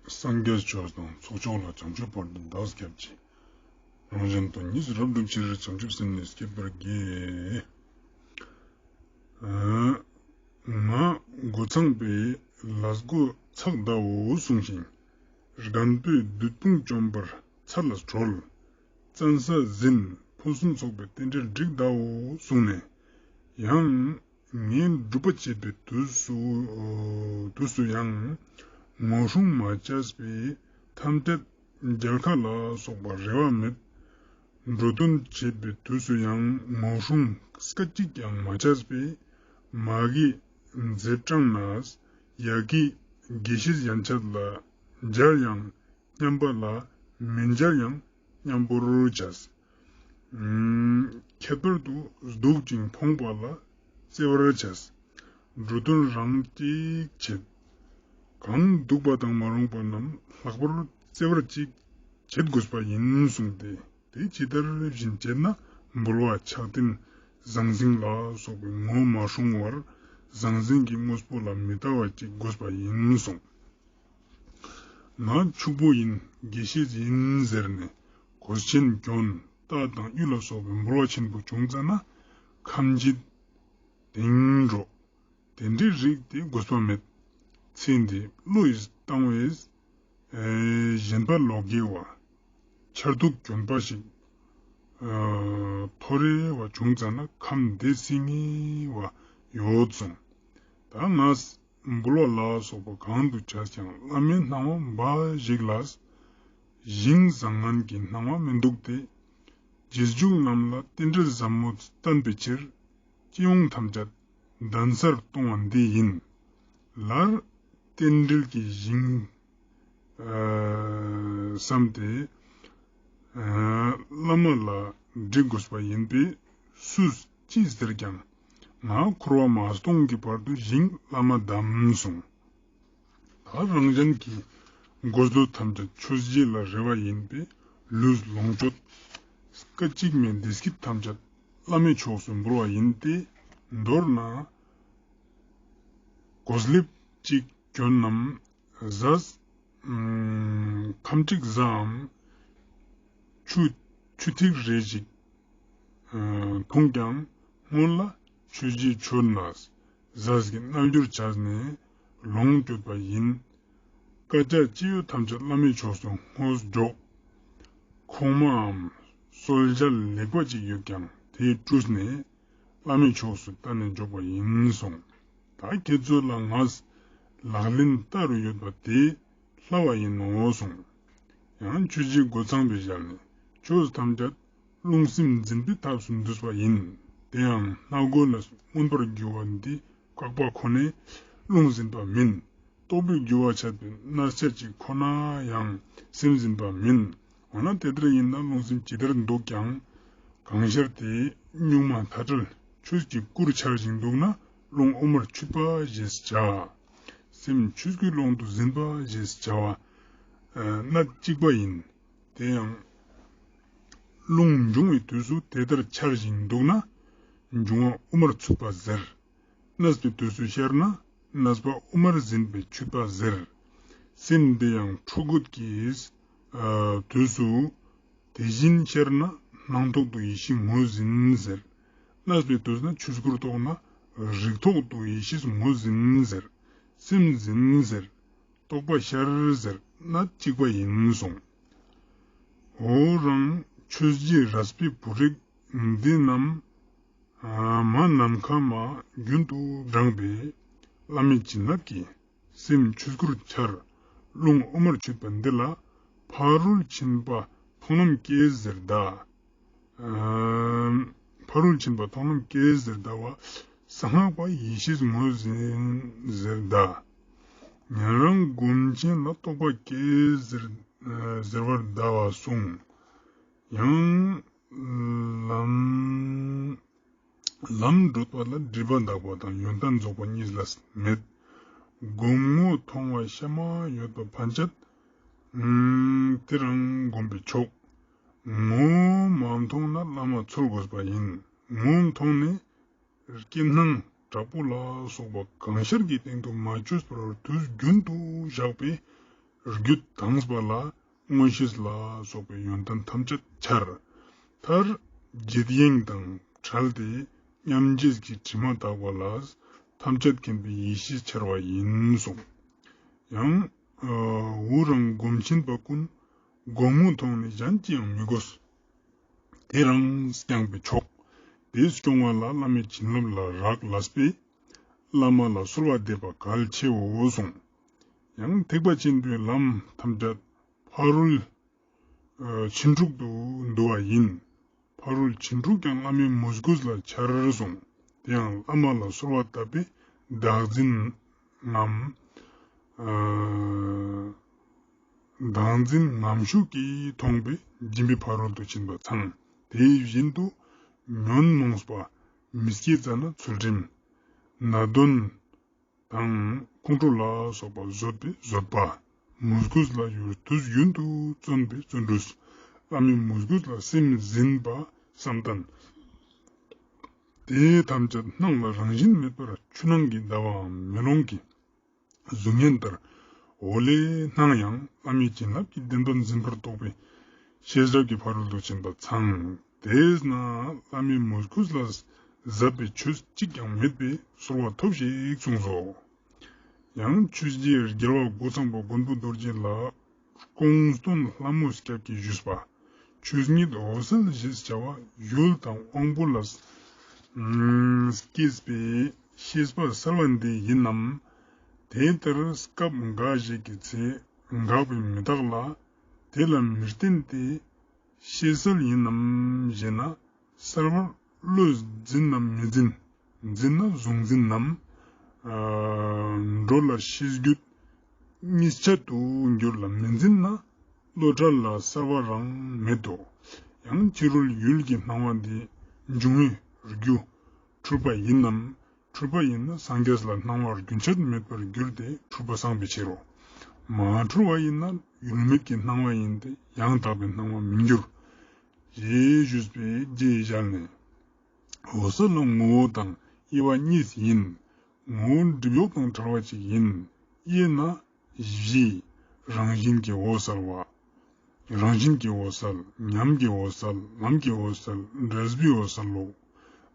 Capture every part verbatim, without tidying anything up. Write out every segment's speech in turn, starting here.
སངས་རྒྱས་ཆོས་དང་ཚོགས་མཆོག་ལ། བྱང་ཆུབ་བར་དུ་བདག་སྐྱབས་མཆི། རང་གཞན་དོན་གཉིས་སུ་རབ་བསྒྲུབ་ཕྱིར། བྱང་ཆུབ་སེམས་ནི་བསྐྱེད་པར་བགྱི། ང་སྒོ་ཚང་པས་ལས་སྒོ་ཚགས་གདའོ་གསུངས་ཤིང་། རྒན་པོས་བདུད་དཔུང་བཅོམ་པར་ཚར་ལ་གྲོལ། བཙན་ས་ཟིན་ཕུན་སུམ་ཚོགས་པའི་རྟེན་འབྲེལ་འགྲིག་གདའོ་གསུངས་ནས། ཡང་ངས་སྒྲུབ་པ་བྱེད་པའི་དུས་སུ་དུས་སུ་ཡང་ངོ་སྲུང་མ་བྱས་པས་ཐམས་ཅད་མཇལ་ཁ་ལ་སོགས་པ་རེ་བ་མེད། འགྲོ་དོན་བྱེད་པའི་དུས་སུ་ཡང་ངོ་སྲུང་སྐད་ཅིག་ཀྱང་མ་བྱས་པས་མ་གི་མཛེས་དྲང་ན་ཡ་གི་དགེ་བཤེས་ཡན་ཆད་ལ་མཇལ་ཡང་མཉམ་པ་ལ་མི་མཇལ་ཡང་མཉམ་པོར་བྱས། ཨུམ། ཁྱད་པར་དུ་སྡུག་ཅིང་ཕོངས་པ་ལ་བརྩེ་བར་བྱས། འགྲོ་དོན་རང་གཅིག་བྱེད། གང་སྡུག་པ་དང་མ་རུངས་པ་རྣམས་ལྷག་པར་བརྩེ་བར་གཅིག་བྱེད་དགོས་པ་ཡིན་གསུངས་ཏེ། དེ་ཇི་ལྟར་བཞིན་བྱེད་ན་འབུལ་བ་ཕྱག་རྟེན་ཟང་ཟིང་ལ་སོགས་པའི་ངོ་མ་སྲུང་བར་ཟང་ཟིང་གི་དངོས་པོ་ལ་མི་ལྟ་བ་ཅིག་དགོས་པ་ཡིན་གསུངས། ང་ཕྱུག་པོ་ཡིན་དགེ་བཤེས་ཡིན་ཟེར་ནས་གོས་ཆེན་གྱོན་རྟ་དང་གཡུ་ལ་སོགས་པའི་འབུལ་བ་ཆེན་པོ་བྱུང་ཙ་ན་ཁམས་ཀྱི་དིང་འགྲོ། དེ་འདྲའི་རིགས་དེ་དགོས་པ་མེད། ཚེ་འདི་བློ་ཡིས་བཏང་བས་ཨེ་གཞན་པ་ལོག་གེ་བ། ཆར་གདུགས་གྱོན་པ་ཞིག་ཨ་ཐོ་རེ་བ་བྱུང་ཙ་ན་ཁམས་བདེ་སྲིད་ངེས་བ་ཡོད་གསུངས། ད་ང་འབུལ་བ་ལ་སོགས་པ་གང་དུ་བྱས་ཀྱང་བླ་མའི་སྣང་བ་འབའ་ཞིག་ལ་ཞིང་བཟང་ངན་གྱི་སྣང་བ་མི་འདུག་སྟེ། རྗེས་འཇུག་རྣམས་ལ་རྟེན་འབྲེལ་ཟབ་མོ་བསྟན་པའི་ཕྱིར་སྤྱི་ཡོངས་ཐམས་ཅད་གདན་སར་གཏོང་བ་འདི་ཡིན། ལར་རྟེན་འབྲེལ་གྱི་ཞིང་ཨ་བསམ་སྟེ་ཨ་བླ་མ་ལ་འདྲི་དགོས་པ་ཡིན་པས་སུས་ཅི་ཟེར་ཀྱང་ང་འཁོར་བ་མ་སྟོངས་ཀྱི་བར་དུ་ཞིང་བླ་མ་གདམས་གསུངས། ད་རང་གཞན་གྱི་འགོ་བཟོ་ཐམས་ཅད་ཆོས་བརྒྱད་ལ་རེ་བ་ཡིན་པས་ལུས་ལོངས་སྤྱོད་སྐད་ཅིག་མའི་བདེ་སྐྱིད་ཐམས་ཅད་བླ་མའི་ཕྱོགས་སུ་འབུལ་བ་ཡིན་ཏེ། མདོར་ན་གོས་ལེབ་ཅིག་གྱོན་ནམ་ཟས་ཨམ་ཁམ་ཁྲིག་ཟའམ་ཆུ་ཆུ་ཐིགས་རེ་ཞིག་ཨ་འཐུང་ཀྱང་སྔོན་ལ་ཆོས་བརྒྱད་མཆོད་ན་ཟས་ཀྱི་རྣལ་འབྱོར་བྱས་ནས་ལོངས་སྤྱོད་པ་ཡིན། དཀའ་སྤྱད་ཅི་ཡོད་ཐམས་ཅད་བླ་མའི་ཕྱོགས་སུ་སྔོན་འཇོག། ཁོག་མའམ་གསོལ་ཇ་ལེགས་པ་ཅིག་ཡོད་ཀྱང་དེ་བཀྲུས་ནས་བླ་མའི་ཕྱོགས་སུ་གཏན་ནས་འཇོག་པ་ཡིན་གསུངས། ད་ཁྱེད་ཚོ་ལ་ང་ལག་ལེན་ལྟ་རུ་ཡོད་པ་དེ་སླ་བ་ཡིན་ནོ་གསུངས། ཡང་ཆོས་རྗེ་རྒོད་ཚང་པའི་ཞལ་ནས་ཆོས་ཐམས་ཅད་རླུང་སེམས་འཛིན་པའི་ཐབས་སུ་འདུས་པ་ཡིན། དེ་ཡང་སྣ་སྒོ་ལ་མངོན་པར་རྒྱུ་བ་འདི་བཀག་པ་ཁོ་ནས་རླུང་འཛིན་པ་མིན། རྟོག་པའི་རྒྱུ་བ་ཆད་པའི་གནས་ཆ་གཅིག་ཁོ་ན་ཡང་སེམས་འཛིན་པ་མིན། འོ་ན་དེ་ལྟར་ཡིན་ན་རླུང་སེམས་ཇི་ལྟར་འདུག་ཀྱང་གང་ཤར་དེ་གཉུག་མ་མཐའ་བྲལ་ཆོས་ཀྱི་སྐུར་འཆར་ཞིང་འདུག་ན་རླུང་དབུ་མར་ཆུད་པ་ཞེས་བྱ། སེམས་ཆོས་ཀྱི་ཀློང་དུ་ཟིན་པ་ཞེས་བྱ་བ་ཨ་གནད་གཅིག་པ་ཡིན། དེ་ཡང་རླུང་འབྱུང་བའི་དུས་སུ་དེ་ལྟར་འཆར་ཞིང་འདུག་ན་འབྱུང་བ་དབུ་མར་ཚུད་པ་ཟེར། གནས་པའི་དུས་སུ་ཤར་ན་གནས་པ་དབུ་མར་ཟིན་པས་ཆུད་པ་ཟེར། སེམས་འདི་ཡང་འཁྲུལ་རྒོད་ཀྱི་ཨ་དུས་སུ་དེ་བཞིན་ཤར་ན་སྣང་ཐོག་ཏུ་ཡེ་ཤེས་ངོས་ཟིན་ཟེར། གནས་པའི་དུས་ན་ཆོས་སྐུར་རྟོགས་ན་རིག་ཐོག་ཏུ་ཡེ་ཤེས་ངོས་ཟིན་ཟེར། སེམས་ཟིན་ཟེར། རྟོག་པ་ཤར་ཟེར་གནད་གཅིག་པ་ཡིན་གསུངས། འོ་རང་ཆོས་རྗེ་རས་པའི་བུ་རིགས་འདི་རྣམས་ཨ་མ་ནམ་མཁའ་མ་རྒྱུན་དུ་བགྲངས་པའི་བླ་མའི་བྱིན་རླབས་ཀྱིས་སེམས་ཆོས་སྐུར་འཆར། རླུང་དབུ་མར་ཆུད་པ་འདི་ལ་ཕ་རོལ་ཕྱིན་པ་མཐོང་ལམ་སྐྱེས་ཟེར་གདའ། ཨ་ཕ་རོལ་ཕྱིན་པ་མཐོང་ལམ་སྐྱེས་ཟེར་གདའ་བ། གསང་སྔགས་པ་ཡེ་ཤེས་ངོས་ཟིན་ཟེར་གདའ། ཉན་རང་སྒོམ་ཆེན་ལ་རྟོགས་པ་སྐྱེས་ཟེར་ཨ་ཟེར་བར་གདའ་བ་གསུངས། ཡང་ལམ་ལམ་བགྲོད་པ་ལ་སྒྲིབ་པ་འདག་པ་དང་ཡོན་ཏན་རྫོགས་པ་གཉིས་ལ་མེད། སྒོམ་ངོ་མཐོང་བ་གཤའ་མ་ཡོད་པ་ཕན་ཆད་ཨ་དེ་རང་སྒོམ་པས་ཆོག། ངོ་བོ་མ་མཐོང་ན་བླ་མ་འཚོལ་དགོས་པ་ཡིན། ངོ་བོ་མཐོང་ནས་སྐྱེ་སྣང་དྲག་པོ་ལ་སོགས་པ་གང་ཤར་གྱི་སྟེང་དུ་མ་བཅོས་པར་དུས་རྒྱུན་དུ་བཞག་པས་ རྒྱུད་དྭངས་པ་ལ་མངོན་ཤེས་ལ་སོགས་པའི་ཡོན་ཏན་ཐམས་ཅད་འཆར། མཐར་བརྗིད་དབྱིངས་དང་བྲལ་ཏེ་མཉམ་རྗེས་ཀྱི་དྲི་མ་དག་པ་ལ་ཐམས་ཅད་མཁྱེན་པའི་ཡེ་ཤེས་འཆར་བ་ཡིན་གསུངས། ཡང་། ཨ། འུ་རང་སྒོམ་ཆེན་པ་ཀུན་སྒོམ་ངོ་མཐོང་ནས་གཞན་ཅི་ཡང་མི་དགོས། དེ་རང་སྐྱངས་པས་ཆོག། དེ་སྐྱོང་བ་ལ་བླ་མའི་བྱིན་རླབས་ལ་རག་ལས་པས། བླ་མ་ལ་གསོལ་བ་འདེབས་པ་གལ་ཆེའོ་གསུངས། ཡང་ཐེག་པ་ཆེན་པོའི་ལམ་ཐམས་ཅད་ཕ་རོལ་ཕྱིན་དྲུག་ཏུ་འདུ་བ་ཡིན། ཕ་རོལ་ཕྱིན་དྲུག་ཀྱང་བླ་མའི་མོས་གུས་ལ་འཆར་གསུངས། དེ་ཡང་བླ་མ་ལ་གསོལ་བ་བཏབ་པས་བདག་འཛིན་ངམ། ཨ། བདག་འཛིན་ངམ་ཤུགས་ཀྱིས་ཐོངས་པས་སྦྱིན་པའི་ཕ་རོལ་ཏུ་ཕྱིན་པ་ཚང་། དེ་བཞིན་དུ་ཉོན་མོངས་པ་མི་སྐྱེ་རྩ་ན་ཚུལ་ཁྲིམས། ན་གདོན་དང་ཁོང་ཁྲོ་ལ་སོགས་པ་བཟོད་པའི་བཟོད་པ། མོས་གུས་ལ་ཡུལ་དུས་རྒྱུན་དུ་བརྩོན་པའི་བརྩོན་འགྲུས། བླ་མའི་མོས་གུས་ལ་སེམས་ཟིན་པ་བསམ་གཏན། དེ་ཐམས་ཅད་སྣང་ལ་རང་བཞིན་མེད་པར་ཆུ་ནང་གི་ཟླ་བའམ་མེ་ལོང་གི་གཟུགས་བརྙན་ལྟར་འོད་ལས་སྣང་ཡང་བླ་མའི་བྱིན་རླབས་ཀྱི་བདེན་དོན་འཛིན་པར་རྟོགས་པའི་ཤེས་རབ་ཀྱི་ཕ་རོལ་ཏུ་ཕྱིན་པ་ཚང་། དེས་ན་བླ་མའི་མོས་གུས་ལ་ཟབ་པའི་ཆོས་གཅིག་ཀྱང་མེད་པས་གསོལ་བ་ཐོབ་ཞེས་གསུངས་སོ། ཡང་ཆོས་རྗེ་རྒྱལ་བ་རྒོད་ཚང་པ་མགོན་པོ་རྡོ་རྗེ་ལ་ཀོང་སྟོན་ལྷ་མོ་སྐྱབས་ཀྱིས་ཞུས་པ། ཆོས་ཉིད་འོད་གསལ་ཞེས་བྱ་བ་ཡུལ་དང་དབང་པོ་ལ་སྐྱེས་པའི་ཤེས་པ་གསལ་བ་འདི་ཡིན་ནམ། དེ་ལྟར་སྐབས་འགའ་ཞིག་གི་ཚེ་འགགས་པའི་མི་རྟག་ལ་དེ་ལ་མི་བརྟེན་ཏེ། ཤེས་གསལ་ཡིན་ནམ་ཞེ་ན། གསལ་བར་བློས་འཛིན་ནམ་མི་འཛིན། འཛིན་ན་གཟུང་འཛིན་ནམ། ཨ། འགྲོ་ལ་ཤེས་རྒྱུད་གཉིས་ཆར་དུ་འགྱུར་ལ་མི་འཛིན་ན། བློ་བྲལ་ལ་གསལ་བ་རང་མེད་དོ། ཡང་ཕྱི་རོལ་ཡུལ་གྱི་སྣང་བ་འདི་འབྱུང་བའི་རྒྱུ་འཁྲུལ་པ་ཡིན་ནམ། འཁྲུལ་པ་ཡིན་ན་སངས་རྒྱས་ལ་སྣང་བ་རྒྱུན་ཆད་མེད་པར་འགྱུར་ཏེ་འཁྲུལ་པ་སངས་པའི་ཕྱིར་རོ། མ་འཁྲུལ་བ་ཡིན་ན་ཡུལ་མེད་ཀྱི་སྣང་བ་ཡིན་ཏེ་ཡང་དག་པའི་སྣང་བ་མི་འགྱུར། ཞེས་ཞུས་པའི་རྗེས་བཞག་ནས། འོད་གསལ་ལ་ངོ་བོ་དང་དབྱེ་བ་གཉིས་ཡིན། ངོ་བོ་སྒྲིབ་གཡོགས་དང་བྲལ་བ་གཅིག་ཡིན། དབྱེ་ན་བཞི། རང་བཞིན་གྱི་འོད་གསལ་བ། རང་བཞིན་གྱི་འོད་གསལ། ཉམས་ཀྱི་འོད་གསལ། ལམ་གྱི་འོད་གསལ། འབྲས་བུའི་འོད་གསལ་ལོ།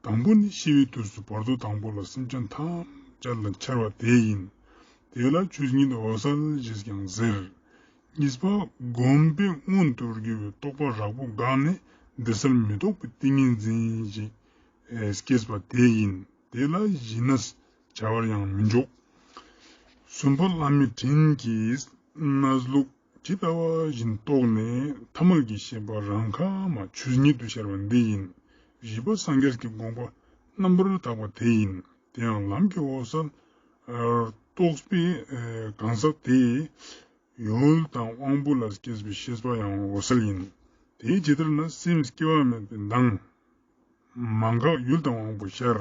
དང་པོ་ནི་ཤི་བའི་དུས་སུ་བར་དོ་དང་པོ་ལ་སེམས་ཅན་ཐམས་ཅད་ལ་འཆར་བ་དེ་ཡིན། དེ་ལ་ཆོས་ཉིད་འོད་གསལ་ཞེས་ཀྱང་ཟེར། གཉིས་པ་སྒོམ་པས་མངོན་དུ་གྱུར་པའི་རྟོགས་པ་རགས་པོ་འགགས་ནས་འདི་གསལ་མི་རྟོག་པའི་ཏིང་ངེ་འཛིན་ཞེས་སྐྱེས་པ་དེ་ཡིན། དེ་ལ་ཞི་གནས་བྱ་བར་ཡང་མི་འཇོག། གསུམ་པ་བླ་མའི་དྲིན་གྱིས་གནས་ལུགས་ཇི་ལྟ་བ་བཞིན་རྟོགས་ནས་ཐ་མལ་གྱི་ཤེས་པ་རང་ཁ་མ་ཆོས་ཉིད་དུ་ཤར་བ་འདི་ཡིན། བཞི་པ་སངས་རྒྱས་ཀྱི་དགོངས་པ་རྣམ་པར་དག་པ་དེ་ཡིན། དེ་ཡང་ལམ་གྱི་འོད་གསལ་རྟོགས་པའི་གང་ཟག་དེས་ཡུལ་དང་དབང་པོ་ལ་སྐྱེས་པའི་ཤེས་པ་ཡང་འོད་གསལ་ཡིན། དེ་ཇི་ལྟར་ན་སེམས་སྐྱེ་བ་མེད་པའི་མདངས། མ་འགགས་ཡུལ་དང་དབང་པོ་ཤར།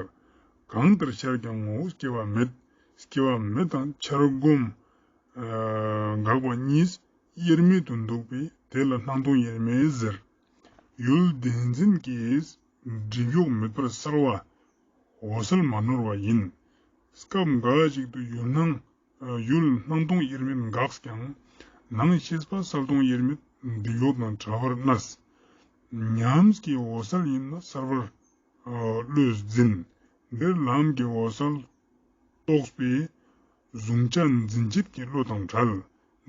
གང་ལྟར་ཤར་ཀྱང་ངོ་བོ་སྐྱེ་བ་མེད། སྐྱེ་བ་མེད་དང་འཆར་སྒོམ་འགགས་པ་གཉིས་དབྱེར་མེད་དུ་འདུག་པས་དེ་ལ་སྣང་སྟོང་དབྱེར་མེད་ཟེར། ཡུལ་བདེན་འཛིན་གྱིས་སྒྲིབ་གཡོགས་མེད་པར་གསལ་བ། འོད་གསལ་མ་ནོར་བ་ཡིན། སྐབས་འགའ་ཞིག་ཏུ་ཡུལ་སྣང་ཡུལ་སྣང་སྟོང་དབྱེར་མེད་འགགས་ཀྱང་ནང་ཤེས་པ་གསལ་སྟོང་དབྱེར་མེད་སྒྲིབ་གཡོགས་དང་བྲལ་བར་གནས། ཉམས་ཀྱི་འོད་གསལ་ཡིན་ན་གསལ་བར་བློས་འཛིན། འདིར་ལམ་གྱི་འོད་གསལ་རྟོགས་པས་གཟུང་བྱ་འཛིན་བྱེད་ཀྱི་བློ་དང་བྲལ།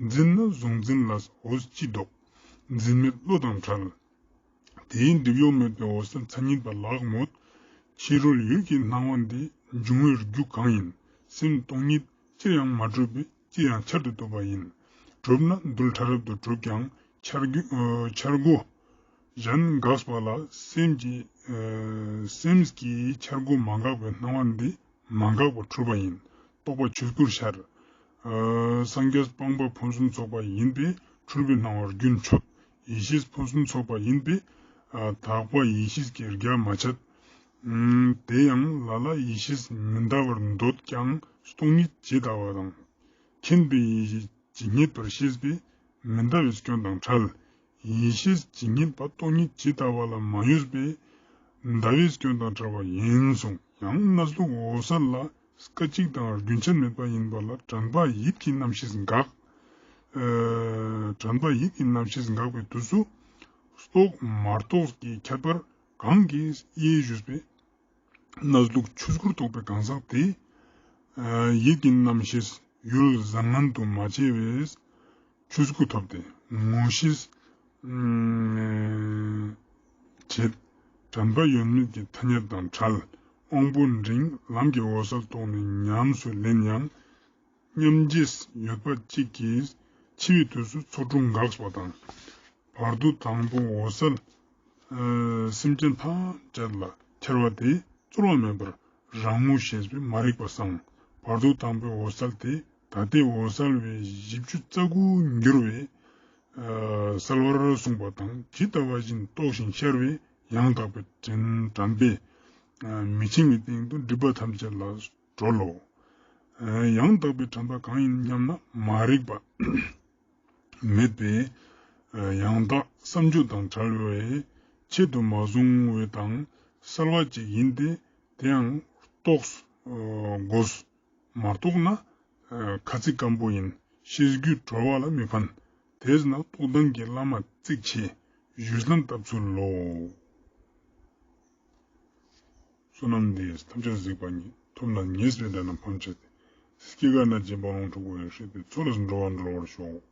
འཛིན་ན་གཟུང་འཛིན་ལ་འོད་ཅི་ལྡོག། འཛིན་མེད་བློ་དང་བྲལ། དེའི་སྒྲིབ་གཡོགས་མེད་པའི་འོད་གསལ་མཚན་ཉིད་པ་ལགས་མོད། ཕྱི་རོལ་ཡུལ་གྱི་སྣང་བ་འདི་འབྱུང་བའི་རྒྱུ་གང་ཡིན། སེམས་སྟོང་ཉིད་ཅིར་ཡང་མ་གྲུབ་པས་ཅིར་ཡང་འཆར་དུ་བཏུབ་པ་ཡིན། གྲུབ་ན་རྡུལ་ཕྲ་རབ་ཏུ་གྲུབ་ཀྱང་འཆར་རྒྱུ་འཆར་སྒོ་གཞན་འགགས་པ་ལ་སེམས་ཀྱི་སེམས་ཀྱི་འཆར་སྒོ་མ་འགགས་པའི་སྣང་བ་འདི་མ་འགགས་པར་འཁྲུལ་པ་ཡིན། རྟོག་པ་ཆོས་སྐུར་ཤར། ཨ། སངས་རྒྱས་སྤངས་པ་ཕུན་སུམ་ཚོགས་པ་ཡིན་པས་འཁྲུལ་པའི་སྣང་བ་རྒྱུན་ཆོད། ཡེ་ཤེས་ཕུན་སུམ་ཚོགས་པ་ཡིན་པས། ཨ། དག་པ་ཡེ་ཤེས་ཀྱི་རྒྱ་མ་ཆད། ཨམ། དེ་ཡང་ལ་ལ་ཡེ་ཤེས་མི་འདའ་བར་འདོད་ཀྱང་སྟོང་ཉིད་ཇི་ལྟ་བ་དང་། མཁྱེན་པའི་ཡེ་ཤེས་ཇི་སྙེད་པར་ཤེས་པས་མི་འདའ་བའི་སྐྱོན་དང་བྲལ། ཡེ་ཤེས་ཇི་སྙེད་པ་སྟོང་ཉིད་ཇི་ལྟ་བ་ལ་མ་གཡོས་པས་འདའ་བའི་སྐྱོན་དང་བྲལ་བ་ཡིན་གསུངས། ཡང་གནས་ལུགས་འོད་གསལ་ལ་སྐད་ཅིག་དང་རྒྱུན་ཆད་མེད་པ་ཡིན་པ་ལ་དྲན་པ་ཡིད་ཀྱི་རྣམ་ཤེས་འགགས། ཨ། དྲན་པ་ཡིད་ཀྱི་རྣམ་ཤེས་འགགས་པའི་དུས་སུ། རྟོག་མ་རྟོགས་ཀྱི་ཁྱད་པར་གང་གིས་དབྱེ་ཞུས་པས། གནས་ལུགས་ཆོས་སྐུར་རྟོགས་པའི་གང་ཟག་དེས། ཡིད་ཀྱི་རྣམ་ཤེས་ཡུལ་བཟང་ངན་དུ་མ་ཕྱེ་བས་ཆོས་སྐུ་ཐོབ་སྟེ། ངོ་ཤེས་བྱེད། དྲན་པ་ཡོད་མེད་ཀྱི་ཐ་སྙད་དང་བྲལ། དབང་པོ་འབྲིང་ལམ་གྱི་འོད་གསལ་རྟོགས་ནས་ཉམས་སུ་ལེན་ཡང་། སྙམ་བྱེད་ཡོད་པ་གཅིག་གིས་འཆི་བའི་དུས་སུ་ཚོགས་དྲུག་འགགས་པ་དང་། བར་དོ་དང་པོའི་འོད་གསལ། སེམས་ཅན་ཐམས་ཅད་ལ་ཁྱེར་བ་དེ་རྩོལ་བ་མེད་པར་རང་ངོ་ཤེས་པས་མ་རིག་པ་སངས། བར་དོ་དང་པོའི་འོད་གསལ་དེ་ད་ལྟའི་འོད་གསལ་བས་བཞི་བཅུ་རྩ་དགུ་འགྱུར་བས་གསལ་བར་གསུངས་པ་དང་ཇི་ལྟ་བ་བཞིན་རྟོགས་ཤིང་ཤར་བས་ཡང་དག་པའི་དྲན་དྲན་པས་མི་འཆིང་བའི་སྟེང་དུ་སྒྲིབ་པ་ཐམས་ཅད་ལས་གྲོལ་ལོ། ཡང་དག་པའི་དྲན་པ་གང་ཡིན་སྙམ་ན་མ་རིག་པ་མེད་པས། ཡང་དག་བསམ་བརྗོད་དང་བྲལ་བའི་ཆེད་དུ་མ་བཟུང་བའི་དང་གསལ་བ་ཅིག་ཡིན་ཏེ། དེའང་རྟོགས་དགོས། མ་རྟོགས་ན་ཁ་ཚིག་སྐམ་པོ་ཡིན། ཤེས་རྒྱུད་གྲོལ་བ་ལ་མི་ཕན། དེས་ན་རྟོགས་ལྡན་གྱི་བླ་མ་གཙིགས་ཆེ་བཞུད་ལམ་བཏབ་ཚུལ་ལོ། བསོད་ནམས་འདི་ཡིས་ཐམས་ཅད་གཟིགས་པ་ཉིད། ཐོབ་ནས་ཉེས་པའི་དགྲ་རྣམས་ཕམ་བྱས་ཏེ། སྐྱེ་རྒ་ན་འཆིའི་རྦ་ཀློང་འཁྲུགས་པའི་སྲིད་པའི་མཚོ་ལས་འགྲོ་བ་སྒྲོལ་བར་ཤོག།